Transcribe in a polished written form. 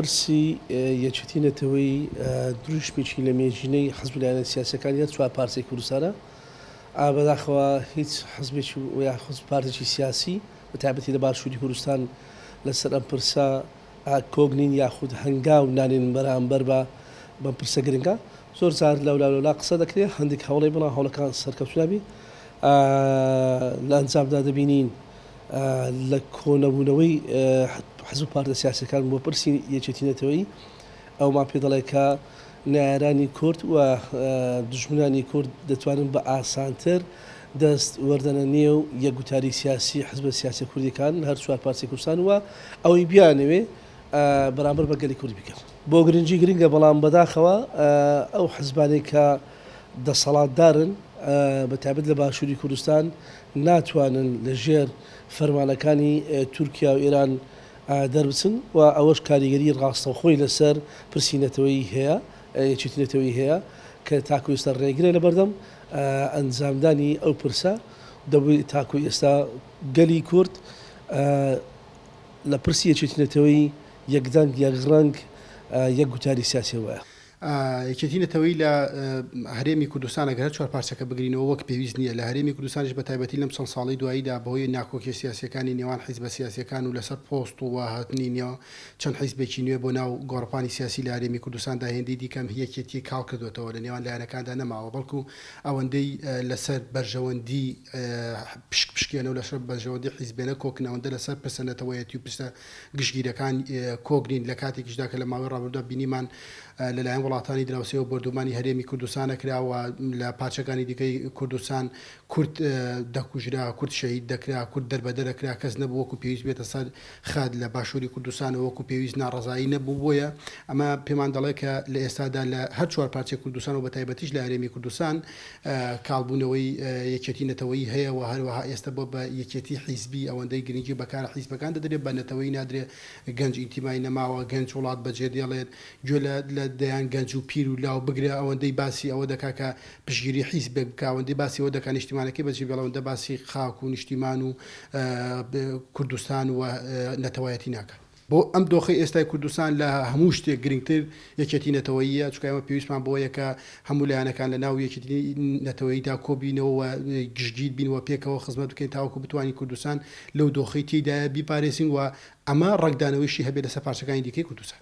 پرسی یەکێتی نەتەوەیی دروشمێکی لە مێژینەی حزب و لایەنە سیاسیەکانی هەر چوار پارچەی کوردستانە. بەداخەوە هیچ حزبێکی و یاخود پارتێکی سیاسی بە تایبەتی لە باشووری کوردستان لەسەر ئەم پرسە کۆک نین یاخود هەنگاو نانێن بەرامبەر بە بەم پرسە گرنگە. زۆر جار لەولا لەولا قسە دەکرێت، هەندێک هەوڵی بەڵام هەوڵەکان سەرکەوتوو نابی. لە ئەنجامدا دەبینین لە کۆنەبوونەوەی حزب و پارتە سیاسیەکان بۆ پرسی یەکێتی نەتەوەیی ئەومان پێ دەڵێ کە نەیارانی کورد و دوژمنانی کورد دەتوانن بە ئاسانتر دەست وەردەنە نێو یەک گوتاری سیاسی حزبە سیاسیە کوردیەکان لە هەر چوار پارچەی کوردستان و ئەوەی بیانەوێ بەرامبەر بە گەلی کورد بیکەن. بۆ گرنگی گرنگە بەڵام بەداخەوە ئەو حزبانەی کە دەسەڵاتدارن بە تایبەت لە باشووری کوردستان ناتوانن لە ژێر فەرمانەکانی تورکیا و ئێران دەربچن و ئەوەش کاریگەری ڕاستەوخۆی لەسەر پرسی نەتەوەیی هەیە، یەکێتی نەتەوەیی هەیە کە تاکو ئێستا ڕێگرە لەبەردەم ئەنجامدانی ئەو پرسە، دەبوو تاکو ئێستا گەلی کورد لە پرسی یەکێتی نەتەوەیی یەک دەنگ، یەک ڕەنگ، یەک گوتاری سیاسی هەبوایە. یەکێتی نەتەوەیی لە هەرێمی کوردستان ئەگەر هەر چوار پارچەکە بگرینەوە وەک پێویست نییە، لە هەرێمی کوردستانیش بە تایبەتی لەم چەند ساڵەی دواییدا بەهۆی ناکۆکیە سیاسییەکانی نێوان حیزبە سیاسییەکان و لەسەر پۆست و هاتنی نێو چەند حیزبێکی نوێ بۆ ناو گۆڕەپانی سیاسی لە هەرێمی کوردستاندا هێندەی دیکە یەکێتی کاڵ کردووەتەوە لە نێوان لایەنەکاندا نەماوە بەڵکو ئەوەندەی لەسەر بەرژەوەندی پشک پشکێنە و لەسەر بەرژەوەندی حیزبێنە کۆکن ئەوەندە لەسەر پرسە نەتەوەیەتی و پرسە گشتگیرەکان کۆک نین، لە کاتێکیشدا کە لە ماوەی ڕابردوودا بینیمان لەلایەن وڵاتانی دراوسێوە بۆردومانی هەرێمی کوردستان ئەکرا و لە پارچەکانی دیکەی کوردستان کورد دەکوژرا، کورد شەهید دەکرا، کورد دەربەدەر ئەکرا، کەس نەبوو وەکو پێویست بێتە سەر خەت، لە باشووری کوردستانەوە وەکو پێویست ناڕەزایی نەبوو، بۆیە ئەمە پێمان دەڵێ کە لە ئێستادا لە هەر چوار پارچەی کوردستان و بەتایبەتیش لە هەرێمی کوردستان کاڵبوونەوەی یەکێتی نەتەوەیی هەیە و هەروەها ئێستە بۆ بە یەکێتی حیزبی ئەوەندەی گرنگی بە کارە حیزبەکان دەدرێت بە نەتەوەیی نادرێت گەنج ئینتیمای نەماوە گەنج وڵات بەجێ دێڵێت گوێ لە لە دەیان گەنج و پیر و لاو بگرە ئەوەندەی باسی ئەوە دەکا کە پشتگیری حیزبێک بکا ئەوەندەی باسی ئەوە دەکا نیشتیمانەکەی بەجێ بێڵێ ئەوەندە باسی خاک و نیشتیمان و کوردستان و نەتەوایەتی ناکا. بۆ ئەم دۆخەی ئێستای کوردستان لە هەموو شتێک گرنگتر یەکێتی نەتەوەییە، چونکە ئێمە پێویستمان بەوەیە کە هەموو لایەنەکان لە ناو یەکێتی نەتەوەییدا کۆبینەوە و گشتگیر بین و پێکەوە خزمەت بکەین تاوەکو بتوانین کوردستان لەو دۆخەی تێیدایە بیپارێزین و ئەمە ڕەنگدانەوەیشی هەبێت لەسەر پارچەکانی دیکەی کوردستان.